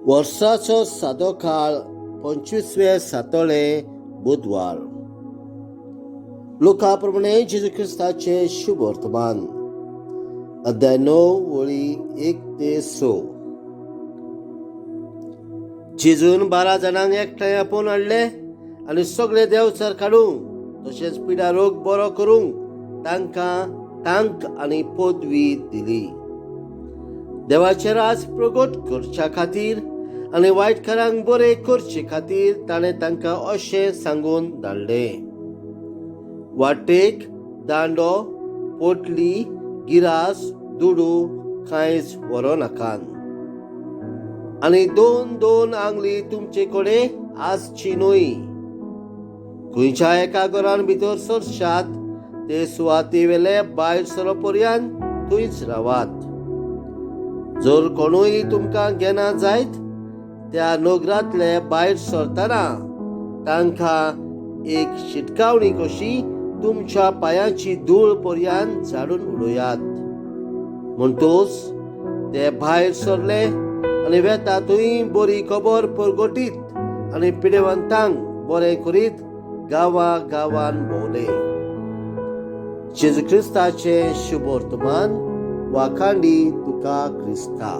वर्साचो सादो काळ 25वे सातोळे बुधवार. लुका प्रमाणे जेजू क्रिस्ताचे शुभ वर्तमान, अध्याय 9, वळी 1 ते 6. जेजून 12 जाणांक एकठांय आपोवन हाडले आनी सगळे देवचार काडूंक तशेंच पिडा रोग बरो करूंक तांकां तांक आनी पदवी दिली. देवाचें राज प्रगट करच्या खातीर आनी वायटकारांक बरें करचे खातीर ताणें तांकां अशें सांगून धाडलें, वाटेक दांडो, पोटली, गिरास, दुडू कांयच व्हरूं नाकात आनी दोन दोन आंगली तुमचे कडेन आसची न्हय. खंयच्या एका घरान भितर सरशात ते सुवाते वेले भायर सरो पर्यंत थंयच रावात. जर कोणूय तुमकां घेना जायत, त्या नगरांतले भायर सरतना तांकां एक शिटकावणी कशी तुमच्या पांयाची धूळ पर्यंत झाडून उडयात. म्हणटोच ते भायर सरले आनी वेता थंय बरी खबर परगटीत आनी पिडेवंतांक बरें करीत गांवा गांवान भोंवले. जेजू क्रिस्ताचें शुभ वर्तमान. वाखांडी तुका क्रिस्ता.